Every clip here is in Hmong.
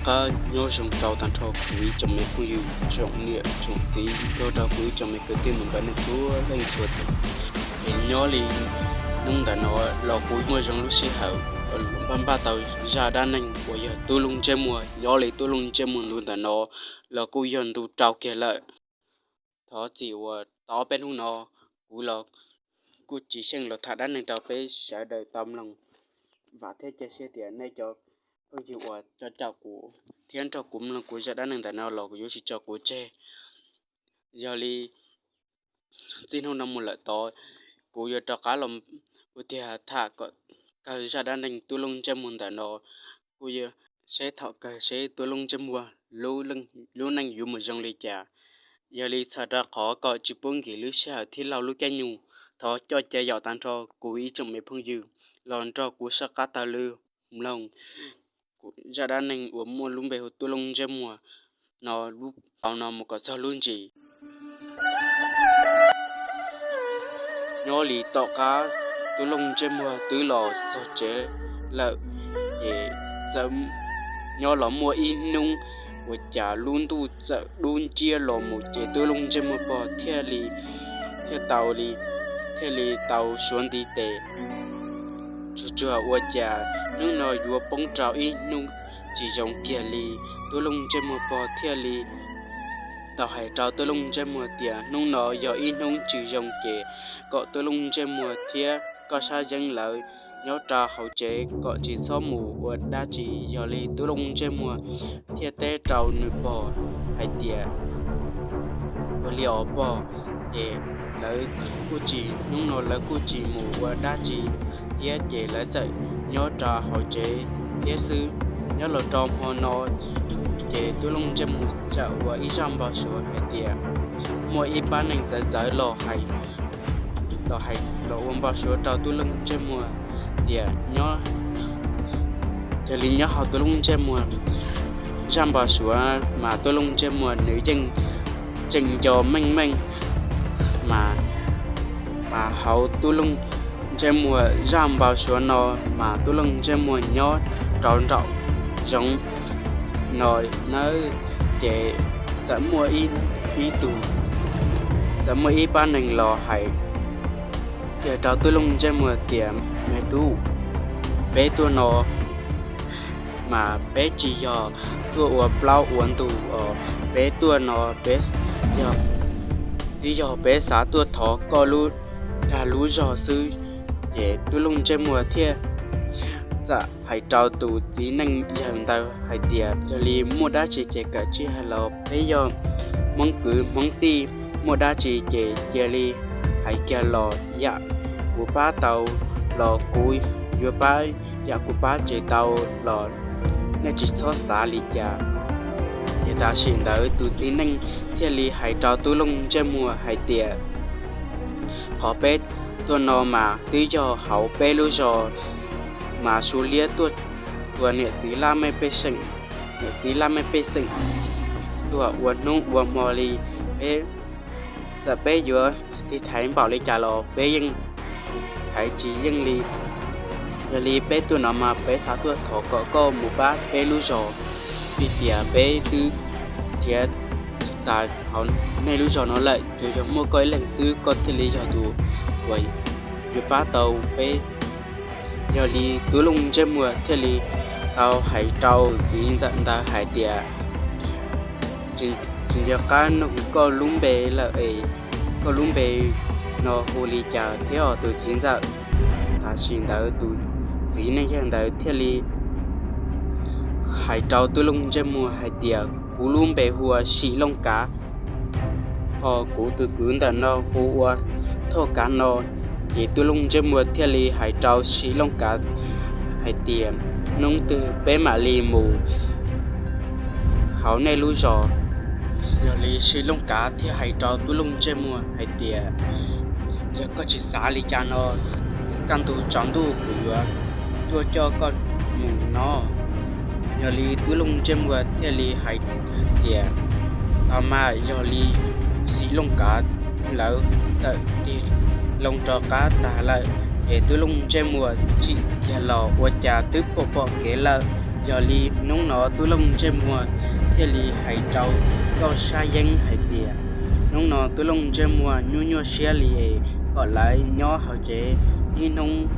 Pab nyob zoo rau tag nrho kuv ib tsoom me phooj ywg, tsoom niam tsoom txiv, nrog rau kuv ib tsoom me kwv tij mus nkawd neeg txhua leej txhua tus. Es nyob li hnub ntawm no los kuv muaj zoo lub sij hawm npaj npaj tau zaj dab neeg uas yog Tub Looj Ntsej Muag. Nyob li Tub Looj Ntsej Muag ntu ntawm no los kuj yog ntu rau kiag lawm. Thov txim uas tau ob peb hnub no kuv los kuj tsis xyeej los tham dab neeg rau peb sawv daws tau mloog. Vam thiab cia siab tias nej cov phooj ywg uas coj caum kuv thiab nrog kuv mloog kuv zaj dab neeg ntawm no los kuv yuav tsis tso kuv tseg. Yog li txij hnub no mus lawm tod, kuv yuav rov qab los ua tiag tham kom kawg zaj dab neeg Tub Looj Ntsej Muag ntawm no. Kuj yuav saib thaum kawg seb Tub Looj Ntsej Muag lub neej yuav mus zoo li cas. Yog li txhawm rau qhov kom tsis pub nkim lub sij hawm thiab laug lub caij nyoog, thov coj cav yaum tag nrho kuv ib tsoom me phooj ywg los nrog kuv soj qab taug lw mloog zaj dab neeg uas muaj lub npe hu Tub Looj Ntsej Muag no, lub tau no mus kom txog lub ntsis. Nyob li tom qab Tub Looj Ntsej Muag twb los txog tsev lawm, ces txawm nyob los muaj ib hnub uas cas lub ntuj txawm dub nciab los mus ces Tub Looj Ntsej Muag pog thiaj li, thiaj tau li, thiaj li tau suav ntiv tes. Tsuag tsuag ua cas hnub no yuav poob rau ib hnub tsis zoo kiag li. Tub Looj Ntsej Muag pog thiaj li tau hais rau Tub Looj Ntsej Muag tias hnub no yog ib hnub tsis zoo ces kom Tub Looj Ntsej Muag thiab Koj Sab Yeeb lawv nyob rau hauv tsev kom tsis txhob mus ua dab tsi. Yog li Tub Looj Ntsej Muag thiaj teb rau nws pog hais tias, Ua li os pog. Ces lawv kuj tsis, hnub no lawv kuj tsis mus ua dab tsi thiab, ces lawv txawm nyob rau hauv tsev thiab xwb. Nyob los rau hmo no, ces Tub Looj Ntsej Muag txawm ua ib zaj npau suav hais tias muaj ib pab neeg txawv txawv los hais, los hais, los ua npau suav rau Tub Looj Ntsej Muag tias nyob, yog li nyob hauv Tub Looj Ntsej Muag zaj npau suav mas Tub Looj Ntsej Muag nws yeej tseem nco meej meej, mas, mas hauv Tub Looj Ntsej Muag zaj npau suav no mas Tub Looj Ntsej Muag nyob rau nraum zoov no nawb. Ces txawm muaj ib, ib tug, txawm muaj ib pab neeg los hais kiag rau Tub Looj Ntsej Muag tias, Me tub, peb tuaj no mas peb tsis yog tuaj ua plaub ua ntug os, peb tuaj no peb yog, twb yog peb xav tuaj thov koj lub dag lub zog xwb. Ces Tub Looj Ntsej Muag thiaj txawm hais rau tus txiv neej yawg ntawd hais tias, Yog li muaj dab tsi ces kawm tsij hais los, peb yog Hmoob kwv Hmoob tij, muaj dab tsi ces cia li hais kiag los, yam kuv pab tau los kuv yuav pab, yam kuv pab tsis tau los nej tsis txhob xav li cas. Ces tam sim ntawd tus txiv neej thiaj li hais rau Tub Looj Ntsej Muag hais tias, Qhov peb tuaj no mas twb yog hauv peb lub zos mas Suav liab tuaj tua niam txiv laj mej pej xeem, niam txiv laj mej pej xeem tuag ua hnub ua hmo li. Peb, txawm peb yuav tiv thaiv npaum li cas los peb yeej thaiv tsis yeej li. Yog li peb tuaj no mas peb xav tuaj thov kom koj mus pab peb lub zos, vim tias peb twb nrhiav tas hauv nej lub zos no lawm, tsuas yog muaj koj ib leeg xwb koj thiaj li yog tus uas yuav pab tau peb. Yog li Tub Looj Ntsej Muag thiaj li tau hais rau txiv ntxawm ntawd hais tias, Tsis nco qab nug koj lub npe lawm es koj lub npe no hu li cas thiab os tus txiv ntxawm? Tam sim ntawd tus txiv neej yawg ntawd thiaj li hais rau Tub Looj Ntsej Muag hais tias, Kuv lub npe hu ua Sim Looj Kav, ho kuv tus kwv ntawm no hu ua Thoj Kav no. Ces Tub Looj Ntsej Muag thiaj li hais rau Sim Looj Kav hais tias, Hnub twg peb mam li mus hauv nej lub zos. Yog li Sim Looj Kav thiaj hais rau Tub Looj Ntsej Muag hais tias, Yog koj tsis xav li cas no, kaj ntug tsaus ntuj kuv yuav tuaj coj koj mus no. Yog li Tub Looj Ntsej Muag thiaj li hais tias, Tau mas. Yog li Sim Looj Kav lawv txawm tig loo rov qab tag lawm, ces Tub Looj Ntsej Muag tsim kiag los ua cas twb pom pom kev lawm. Yog li hnub no tub Looj Ntsej Muag thiaj li hais rau Nkauj Sab Yeeb hais tias, hnub no tub Looj Ntsej Muag nyuaj nyuaj siab li es kom lawv nyob hauv tsev ib hnub,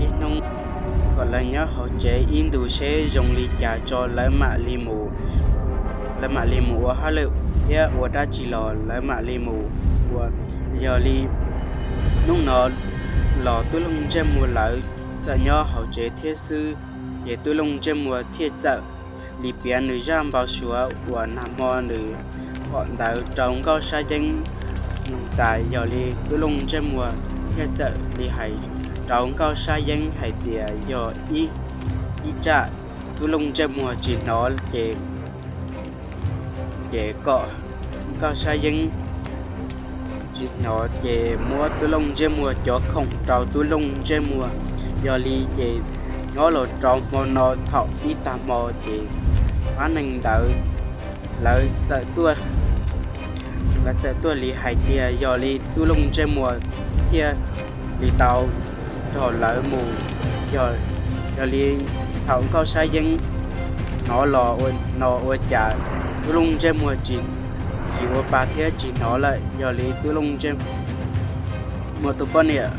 ib hnub, kom lawv nyob hauv tsev ib ntus seb zoo li cas tso lawv mam li mus, lawv mam li mus ua hauj lwm thiab ua dab tsi los lawv mam li mus ua. Yog li hnub no los tub Looj Ntsej Muag lawv txawm nyob hauv tsev thiab xwb, ces tub Looj Ntsej Muag thiaj txawm li piav nws zaj npau suav uas nag hmo nws pom ntawd rau Nkauj Sab Yeeb mloog tas. Yog li tub Looj Ntsej Muag thiaj txawm li hais rau Nkauj Sab Yeeb hais tias yog ib, ib tsam tub Looj Ntsej Muag tsis hnov ces, ces kom Nkauj Sab Yeeb tsis hnov ces muab tub Looj Ntsej Muag cov khoom rau tub Looj Ntsej Muag. Yog li ces nyob los rau hmo no thaum ib tag hmo ces pab neeg ntawd lawv txawm tuaj, lawv txawm tuaj li hais tias yog li tub Looj Ntsej Muag thiaj li tau nrog lawv mus. Yog, yog li thaum Nkauj Sab Yeeb hnov los ua, no ua cas tub Looj Ntsej Muag tsis, tsis ua pa thiab tsis hnov lawm. Yog li tub Looj Ntsej Muag tus poj niam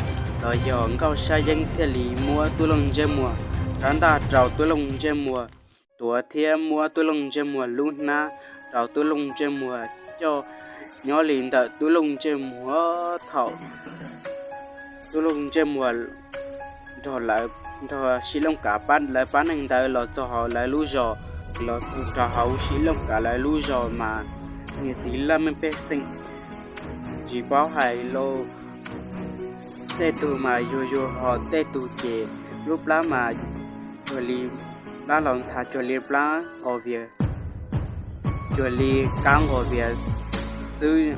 los yog Nkauj Sab Yeeb thiaj li muab tub Looj Ntsej Muag rab ntaj rau tub Looj Ntsej Muag tuav thiab muab tub Looj Ntsej Muag lub hnab rau tub Looj Ntsej Muag coj nyob li ntawm tub Looj Ntsej Muag thaum tub Looj Ntsej Muag nrog lawv, nrog Sim Looj Kav pab, lawv pab neeg ntawd los txog hauv lawv lub zos, los txog rau hauv Sim Looj Kav lawv lub zos mas niam txiv laj mej pej xeem tsis paub hais lauj. Tej tug mas yuag yuag ho tej tug ces lub plab mas cuag li, plab los nthav cuag li plab nqos vias, cuag li kab nqos vias xwb,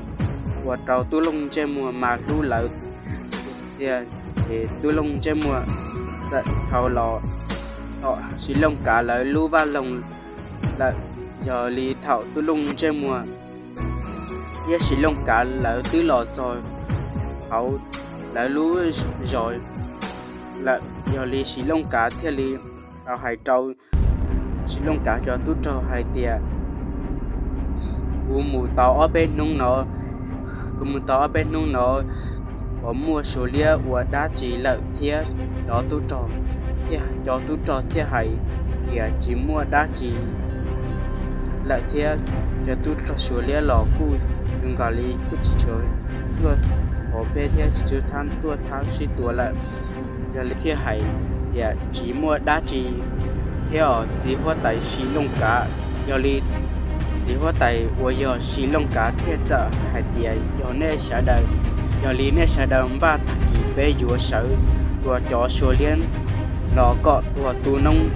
ua rau tub Looj Ntsej Muag mas hlub lawv tiag tiag. Ces tub Looj Ntsej Muag txawm dhau los tom Sim Looj Kav lawv lub vaj loog lawm. Yog li thaum tub Looj Ntsej Muag thiab Sim Looj Kav lawv twb los txog hauv lawv lub zos lawm, yog li Sim Looj Kav thiaj li tau hais rau Sim Looj Kav cov tub rog hais tias, kuv mus tau ob peb hnub no, kuv mus tau ob peb hnub no puas muaj Suav liab ua dab tsi lawm thiab? Cov tub rog thiaj, cov tub rog thiaj hais tias tsis muaj dab tsi lawm thiab, cov tub rog Suav liab los kuj zoo nkaus li kuj tsis tshua tuaj hauv peb thiab tsis tshua tuaj thab sib tua lawm. Yog li thiaj hais tias tsis muaj dab tsi thiab os txiv huab tais Sim Looj Kav. Yog li txiv huab tais uas yog Sim Looj Kav thiaj txawm hais tias, yog nej sawv daws, yog li nej sawv daws npaj tag kis peb yuav sawv tua cov Suav liab los kom tuag tu noob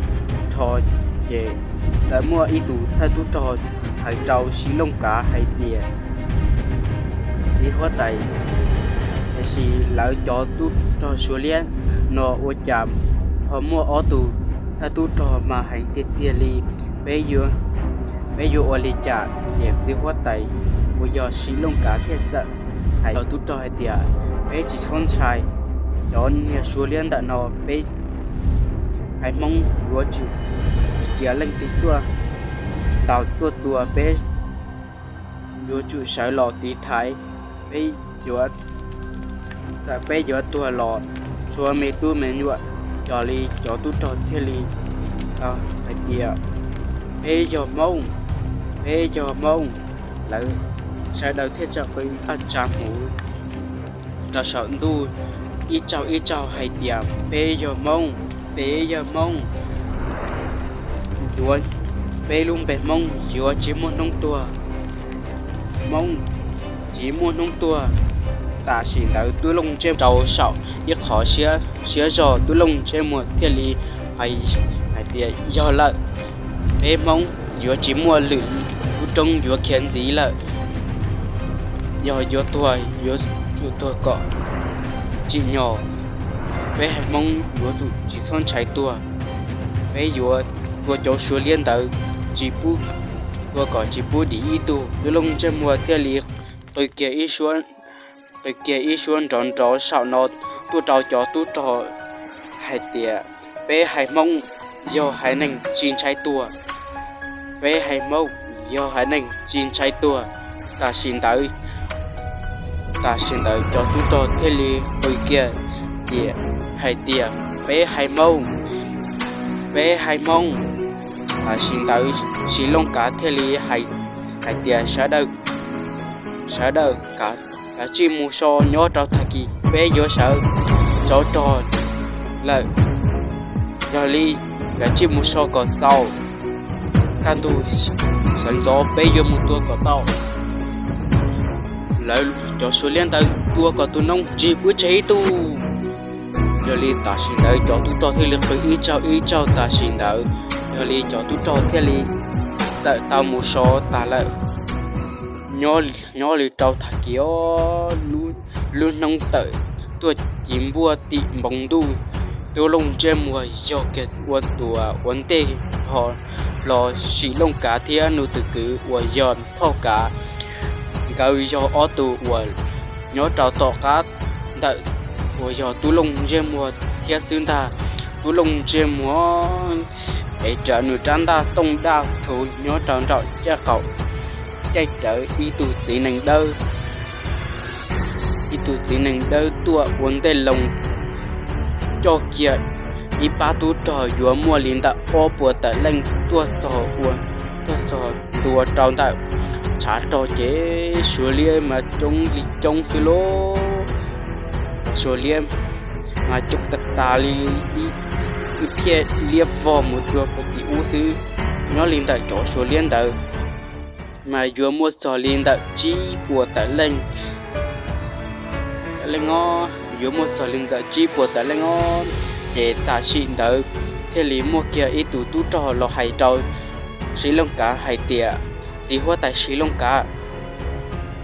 rho. Ces txawm muaj ib tug thawj tub rog hais rau Sim Looj Kav hais tias, txiv huab tais, tiam sis lawv cov tub rog Suav liab no ua cas ho muaj ob tug thawj tub rog mas heev tiag tiag li, peb yuav, peb yuav ua li cas? Ces txiv huab tais uas yog Sim Looj Kav thiaj txawm hais rau tub rog hais tias, peb tsis txhob ntshai, cov niag Suav liab ntawm no peb haiv Hmoob yuav tsum tsis cia leej twg tuaj ntaus tuaj tua, peb yuav tsum sawv los tiv thaiv, peb yuav, txawm peb yuav tuag los tshuav me tub me nyuam. Yog li cov tub rog thiaj li tau hais tias, peb yog Hmoob, peb yog Hmoob. Lawv sawv daws thiaj tsa qw npaj tsa hmuv rau saum ntuj ib tsaug ib tsaug hais tias, peb yog Hmoob, peb yog Hmoob, yuav, peb lub npe Hmoob yuav tsis muaj hnub tuag, Hmoob tsis muaj hnub tuag. Tam sim ntawd tub Looj Ntsej rau saum ib qho siab zog, tub Looj Ntsej Muag thiaj li hais, hais tias, yog lawm, peb Hmoob yuav tsis muaj lwm lub roob yuav khiav ntxiv lawm. Yog yuav tuag yuav tsum tuag kom tsim nyog, peb haiv Hmoob yuav tsum tsis txhob ntshai tuag. Peb yuav tua cov Suav liab ntawd tsis pub, tua kom tsis pub dim ib tug. Tub Looj Ntsej Muag thiaj li qw kiag ib suab, qw kiag ib suab nrov nrov saum no tuaj rau cov tub rog hais tias, Peb haiv Hmoob yog haiv neeg tsis ntshai tuag. Peb haiv Hmoob yog haiv neeg tsis ntshai tuag. Tam sim ntawd, tam sim ntawd cov tub rog thiaj li qw kiag tias, hais tias, peb haiv Hmoob, peb haiv Hmoob. Tam sim ntawd Siv Looj Kav thiaj li hais, hais tias, sawv daws, sawv daws kav, kav tsij mus so, nyob rau tag kis peb yuav sawv tsov rog lawm. Yog li kav tsij mus so kom txaus, kaj ntug sawv ntxov peb yuav mus tua kom tau. Lawv cov Suav liab ntawd tua kom tus noob ntsig pub tseg ib tug. Yog li tam sim ntawd cov tub rog thiaj li qw ib zaug ib zaug tam sim ntawd. Yog li cov tub rog thiaj li txawm tau mus so tas lawm. Nyob li rau tag kis, lub hnub tawm tuaj ci npuaj tim npoo ntuj, tub Looj Ntsej Muag yog kiag ua tus ua ntej ho los, Siv Looj Kav thiab nws tus kwv uas yog Thoj Kav, nkawd yog ob tug uas nyob rau tom qab ntawm uas yog tub Looj Ntsej Muag thiab xwb ntag. Tub Looj Ntsej Muag ev rawv nws rab ntaj tooj daj thuv nyob rau nraum caj qaum, caij rawv ib tug txiv nees dawb, ib tug txiv nees dawb tuaj ua ntej loo, coj kiag ib pab tub rog yuav muaj li ntawm ob puas tawm leej tuaj txog ua, tuaj txog ntua rau ntawm tshav rog ces Suav liab mas coob li coob xwb lauj. Suav liab mas coob tas tas li ib phiaj liab vog mus rau puag tim ub xwb. Nyob li ntawm cov Suav liab ntawd mas yuav muaj txog li ntawm tsib puas tawm leej, leej os, yuav muaj txog li ntawm tsib puas tawm leej os. Ces tam sim ntawd thiaj li muaj kiag ib tug tub rog los hais rau Siv Looj Kav hais tias, txiv huab tais Siv Looj Kav,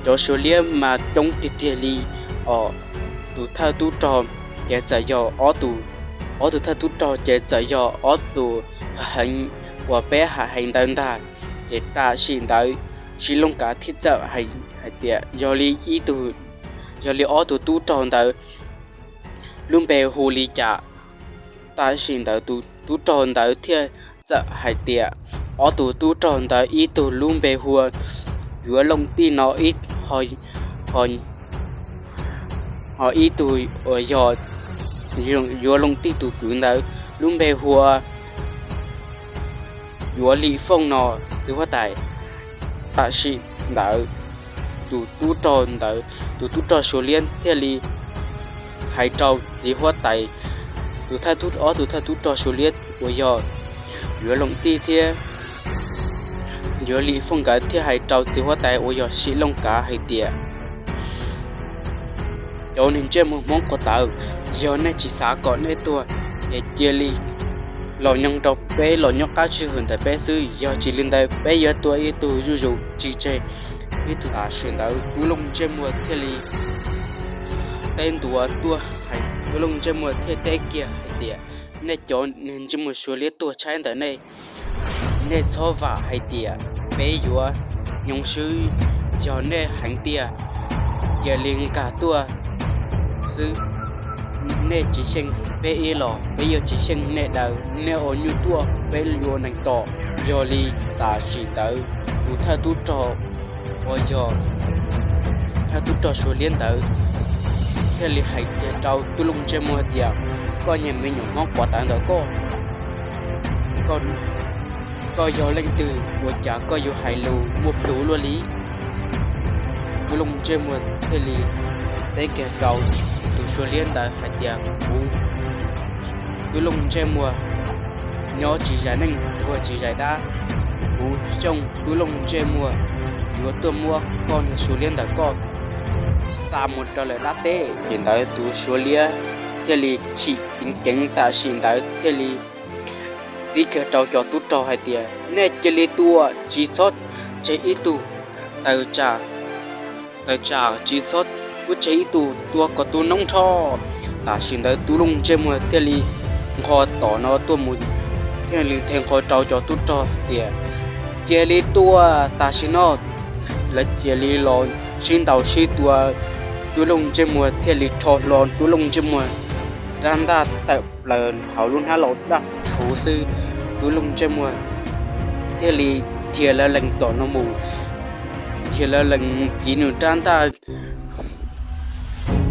cov Suav liab mas coob tiag tiag li os. Tus thawj tub rog ces txawm yog ob tug, ob tug thawj tub rog ces txawm yog ob tug heev uas peb hais heev ntawd ntag. Ces tam sim ntawd Siv Looj Kav thiaj txawm hais tias, yog li ib tug, yog li ob tug tub rog ntawd lub npe hu li cas? Tam sim ntawd tus tub rog ntawd thiaj txawm hais tias, ob tug tub rog ntawd ib tug lub npe hu ua Yuav Looj Tij no, ib, ho, ho ib tug uas yog Yuav Looj Tij tus kwv ntawd lub npe hu ua Yuav Lim Fooj no, txiv huab tais. Tam sim ntawd tus tub rog ntawd, tus tub rog Suav liab thiaj li hais rau txiv huab tais, tus thawj tub, ob tug thawj tub rog Suav liab uas yog Yuav Looj Tij thiab Yuav Lim Fooj nkawd thiaj hais rau txiv huab tais uas yog Siv Looj Kav hais tias, cov neeg ntsej muag Hmoob quav tawv, yog nej tsis xav kom nej tuag, ces cia li los nyoog rau peb los nyob qab tswj hwm ntawm peb xwb, yog tsis li ntawd peb yuav tua ib tug zuj zus tsis tseg ib tug. Tam sim ntawd tub Looj Ntsej Muag thiaj li teb ntua tuaj, tub Looj Ntsej Muag thiaj teb kiag hais tias, nej cov neeg ntsej muag Suav liab tuag tshaib ntawm nej, nej txhob vam hais tias peb yuav nyob swb, yog nej heev tiag cia li nkag tuaj xwb. Nej tsis xyeej peb ib los peb yuav tsis xyeej nej daws, nej ua nyuj tuaj peb yuav neeg tom. Yog li tam sim ntawd tus thawj tub rog uas yog thawj tub rog Suav liab ntawd thiaj li hais kiag rau tub Looj Ntsej Muag tias, koj niag me nyuam Hmoob quav tawv ntawd koj, koj yog leej twg ua cas koj yuav hais lus muaj plhus luaj li? Tub Looj Ntsej Muag thiaj li teb kiag rau tus Suav liab ntawd hais tias, kuv tub Looj Ntsej Muag nyob tsis zais neej tuag tsis zais dab, kuv Xyooj tub Looj Ntsej Muag yuav tuaj muab koj niag Suav liab ntawd koj xa mus rau lawv dab teb. Tam sim ntawd tus Suav liab thiaj li chim ceev ceev, tam sim ntawd thiaj li txib kiag rau cov tub rog hais tias, nej cia li tua, tsis txhob tseg ib tug, tawm tsam, tawm tsam tsis txhob pub tseg ib tug, tua kom tu noob nrho. Tam sim ntawd tub Looj Ntsej Muag thiaj li nqho tom no tuaj mus, thiaj li nthe nqho rau cov tub rog tias, cia li tua tam sim no. Lawv cia li los sib ntaus sib tua, tub Looj Ntsej Muag thiaj li rho hlo tub Looj Ntsej Muag rab ntaj tawm plaws hauv lub hnab laus daj rhuv xwb. Tub Looj Ntsej Muag thiaj li dhia lawv lees tom no mus, dhia lawv lees kiv nws rab ntaj,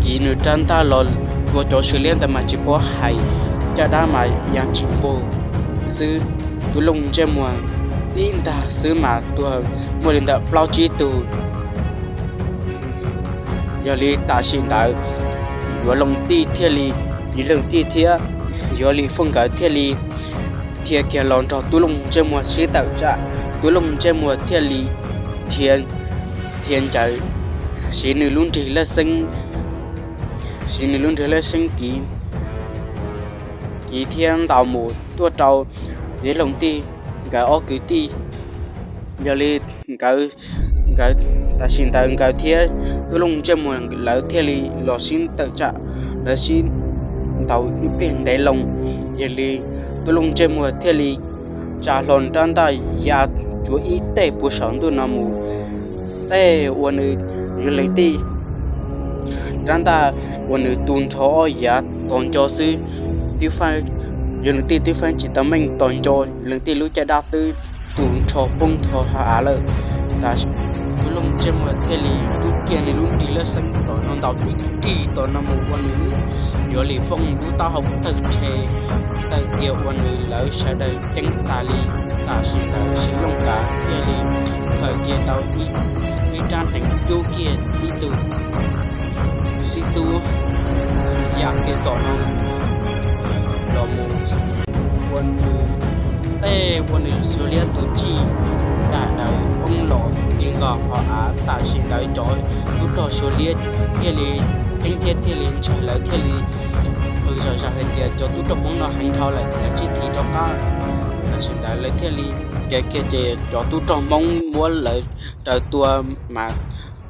kiv nws rab ntaj los tua cov suav liab ntawd mas tsis paub hais, caj dab mas ya tsis npog xwb. Tub Looj Ntsej Muag tib ntaj xwb mas tuag muaj li ntawm plaub tsib tug. Yog li tam sim ntawd Yuav Loos Tij thiaj li, Yuav Loos Tij thiab Yuav Lim Fooj nkawd thiaj li dhia kiag los nrog Tub Looj Ntsej Muag sib tawm tsam. Tub Looj Ntsej Muag thiaj li dhia, dhia ncaws, siv nws lub nrig laj xeeb, siv nws lub nrig laj xeeb kiv, kiv thiab ntaus mus tuaj rau Yuav Loos Tij nkawd ob kwv tij. Yog li nkawd, nkawd tam sim ntawd nkawd thiab Tub Looj Ntsej Muag lawv thiaj li los sib tawm tsam, lawv sib ntaus ib pliag ntev loo. Yog li Tub Looj Ntsej Muag thiaj li tsa hlo rab ntaj ya tsuav ib teg puag saum ntuj no mus. Tej uas nws, Yuav Loos Tij rab ntaj uas nws tu nrho ob yav tos nco xwb, Yuav Loos Tij twb feeb tsis tau meej tos nco, Yuav Loos Tij lub caj dab twb tu nrho poob nrho hauv av lawm. Tub Looj Ntsej Muag thiaj li rub kiag nws lub nrig laj xeeb tom no ntaus tib rig tom no mus ua nws Yuav Lim Fooj lub taub hau tawg rhe, tawg kiag ua nws lawv sawv daws ceeb tas li. Tam sim ntawd Siv Looj Kav thiaj li khaws kiag tau ib rab hneev rub kiag ib tug xib xub ya kiag tom no los mus ua nws, tej ua nws suav liab tus cij dam daws poob los ti nkaus hauv av. Tam sim ntawd cov tub rog suav liab thiaj li ceeb thiab thiaj li ntshai, lawv thiaj li qw zom zaws hais tias cov tub rog Hmoob no heev dhau lawm, lawv tsis thim rov qab. Tam sim ntawd lawv thiaj li kev kiag ces cov tub rog Hmoob muab lawv raws tua mas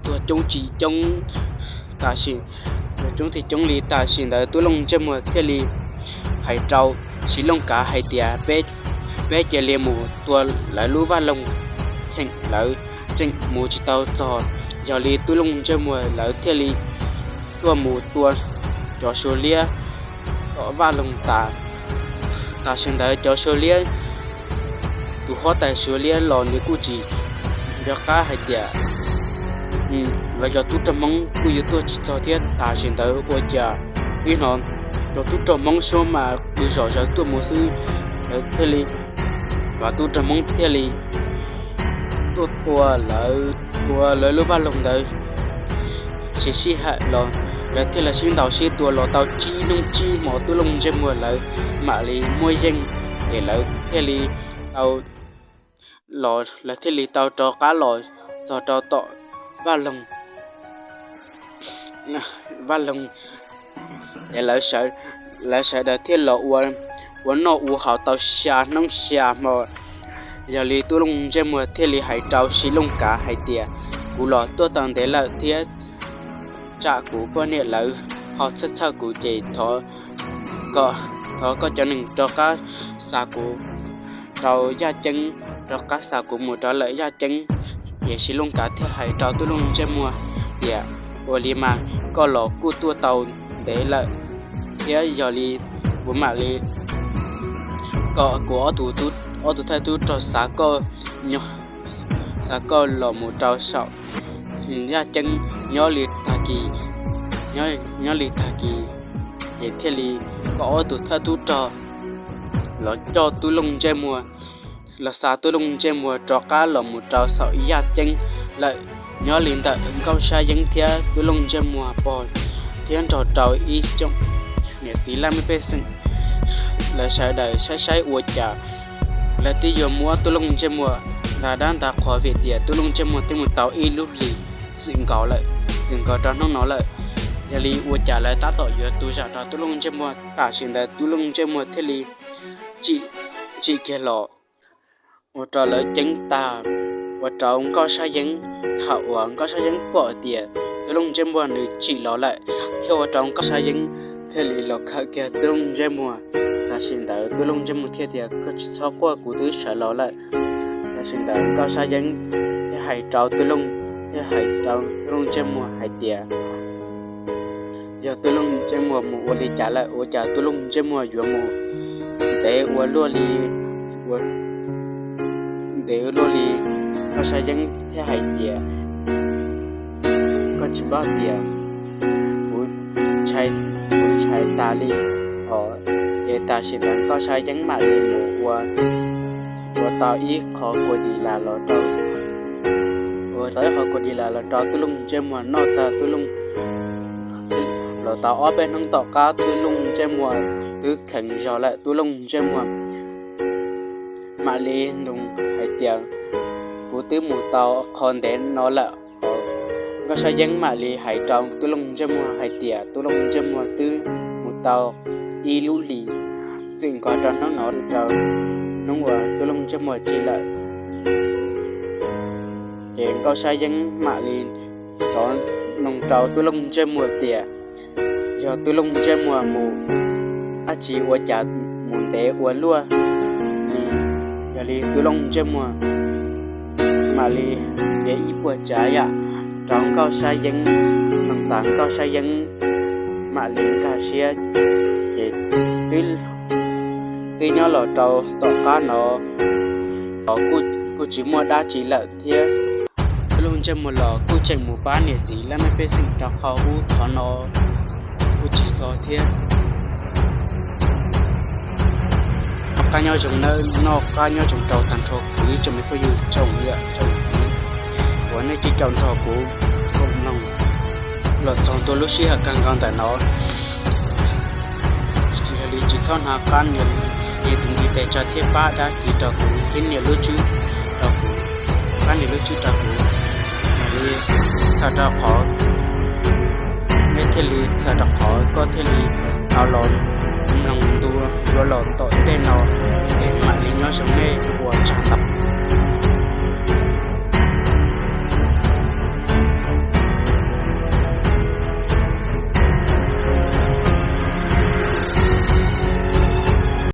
tuag coob tsis coob, tam sim, tuag coob tsis coob li. Tam sim ntawd Tub Looj Ntsej Muag thiaj li hais rau Siv Looj Kav hais tias, peb cia li mus tua lawv lub vaj loog, cheem lawv tseem mus tsis tau txog. Yog li Tub Looj Ntsej Muag lawv thiaj li tuaj mus tua cov suav liab tom vaj loog tas. Tam sim ntawd cov suav liab, tus huab tais suav liab los nws kuj tsis nco qab hais tias lawv cov tub rog Hmoob kuj yuav tuaj tsis txog thiab. Tam sim ntawd ua cas tib hnov cov tub rog Hmoob suab mas qw zom zaws tuaj mus xwb, lawv thiaj li, cov tub rog Hmoob thiaj li tuaj tua lawv, tua lawv lub vaj loog ntawd. Ces sij hawm los lawv thiaj li sib ntaus sib tua los tau tsib hnub tsib hmo Tub Looj Ntsej Muag lawv mam li muaj yeej, ces lawv thiaj li tau los, lawv thiaj li tau rov qab los txog rau tom vaj loog, vaj loog, ces lawv sawv daws thiaj los ua noj ua haus tau xya hnub xya hmo. Yog li Tub Looj Ntsej Muag thiaj li hais rau Siv Looj Kav hais tias, kuv los tuaj tau ntev lawm thiab tsam kuv poj niam lawv ho txhawj txhawj kuv ces thov koj cov neeg rov qab xa kuv rau Yaj Ceeb, rov qab xa kuv mus rau lawm Yaj Ceeb. Ces Siv Looj Kav thiaj hais rau Tub Looj Ntsej Muag tias, ua li mas koj los kuj tuaj tau ntev lawm thiab, yog li kuv mam li kom kuv ob tug thawj tub rog xa koj, xa koj los mus rau saum Yaj Ceeb nyob li tag kis, nyob li tag kis, ces thiaj li kom ob tug thawj tub rog los coj Tub Looj Ntsej Muag, los xa Tub Looj Ntsej Muag rov qab los mus rau saum Yaj Ceeb lawm. Nyob li ntawm Nkauj Sab Yeeb thiab Tub Looj Ntsej Muag pog thiab nrog rau ib tsoom niam txiv laj mej pej xeem, lawv sawv daws saib saib ua cas lawv twb yuav muab Tub Looj Ntsej Muag nta dab nta qhua vim tias Tub Looj Ntsej Muag twb mus tau ib lub hlis txwm nkaus lawm, txwm nkaus rau hnub no lawm. Yog li ua cas lawv tab tom yuav tu zam rau Tub Looj Ntsej Muag, tam sim ntawd Tub Looj Ntsej Muag thiaj li tsim kiag los ua rau lawv ceeb tag, ua rau Nkauj Sab Yeeb, thaum uas Nkauj Sab Yeeb pom tias Tub Looj Ntsej Muag nws tsim los lawm, thiaj ua rau Nkauj Sab Yeeb thiaj li los khawm kiag Tub Looj Ntsej Muag. Tam sim ntawd Tub Looj Ntsej Muag thiaj tias, koj tsis txhob quaj, kuv twb sawv los lawm. Tam sim ntawd Nkauj Sab Yeeb thiaj hais rau Tub Looj, thiaj hais rau Tub Looj Ntsej Muag hais tias, Yog tub Looj Ntsej Muag mus ua li cas lawm, ua cas tub Looj Ntsej Muag yuav mus ntev ua luaj li, ua ntev ua luaj li? Nkauj Sab Yeeb thiaj hais tias, koj tsis paub tias kuv ntshai, kuv ntshai tas li os. Ces tam sim ntawd Nkauj Sab Yeeb mam li mus ua, ua tau ib qho kua dis las los rau, ua tau ib qho kua dis las los rau tub Looj Ntsej Muag noj tag. Tub Looj, los tau ob peb hnub tom qab tub Looj Ntsej Muag twb kheev zog lawm, tub Looj Ntsej Muag mam li nug hais tias, kuv twb mus tau qhov ntev no lawm. Nkauj Sab Yeeb mam li hais rau tub Looj Ntsej Muag hais tias tub Looj Ntsej Muag twb mus tau ib lub hlis, txwm nkaus rau hnub no rau hnub uas tub Looj Ntsej Muag tsim lawm. Ces Nkauj Sab Yeeb mam li rov nug rau tub Looj Ntsej Muag tias, yog tub Looj Ntsej Muag mus dab tsi ua cas mus ntev ua luaj li? Yog li tub Looj Ntsej Muag mam li piav ib puas tsav yam rau Nkauj Sab Yeeb mloog tas, Nkauj Sab Yeeb mam li nkag siab. Ces twb, twb nyob los rau tom qab no los kuj tsis muaj dab tsi lawm thiab. Tub Looj Ntsej Muag los kuj tseem mus pab niam txiv laj mej pej xeem rau qhov ub qhov no, kuj tsis txog thiab. Qab nyob zoo nawb, noj qab nyob zoo rau tag nrho kuv ib tsoom me phooj ywg tsoom niam tsoom txiv uas nej tseem caum nrog kuv koom mloog los txog ntua lub sij hawm kawg nkaus ntawm no. Yog li tsis txhob hnav qab nias, nias tus ntiv tes tsa thiab pab dab tsi rau kuv thiab nias lub tswb rau kuv, pab nias lub tswb rau kuv. Yog li txhawm rau qhov, nej thiaj li txhawm rau qhov koj thiaj li tau los mloog ntua dua los tom ntej no. Es mam li nyob zoo nej ua tsaug ntau.